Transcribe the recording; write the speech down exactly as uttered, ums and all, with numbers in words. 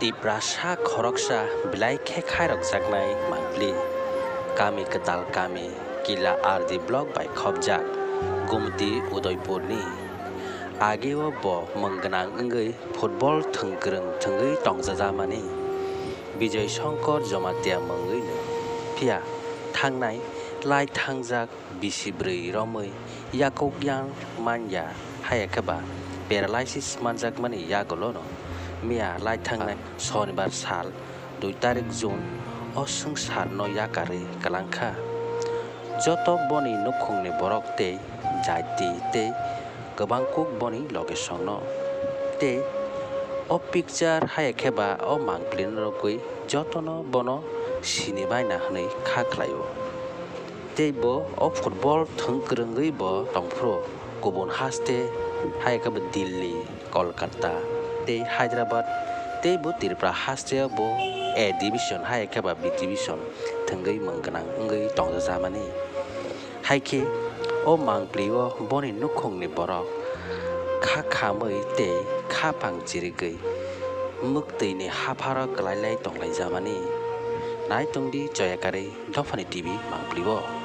Tiprasa khoroksa belai khe khairokjaknai mangpli. Kami kwtal kami, Kila R D block bai khopjak, Gumti Udaipurni. Ageo bo mwng gwnang wngwi football thwng kwrwng thwngwi tongjajamani, Bijoy Shankar Jamatia mwngwino. Phiya thangnai lai thangjak bisi bwrwi romwi yakuk yang manya, haya khe ba paralysis manjakmani yagulono miya lai thangnai Sonibar sal dui tarik June o swngcharno yakarwi kwlangkha. Joto boni nukhungni borok tei jati tei kwbang kuk boni loge songno. Tei o picture haya khe ba o mangpli norogwi jotono bono sini baina hwnwi kha khlaio. Tei bo o football thwng kwrwngwi bo tongphuru kubun haste haya khe bo Delhi, Kolkata tei Hyderabad tei bo Tripura hasteo bo A division haya khe ba B division thwngwi mwng gwnang wngwi tongjajamani. Hai khe o mangpli o boni nukhungni borok kha khamwi tei kha pang chirigwi mwktwini hapharo kwlailai tonglaijamani. Nai tongdi Joyakarwi Dophani T V mangpli o.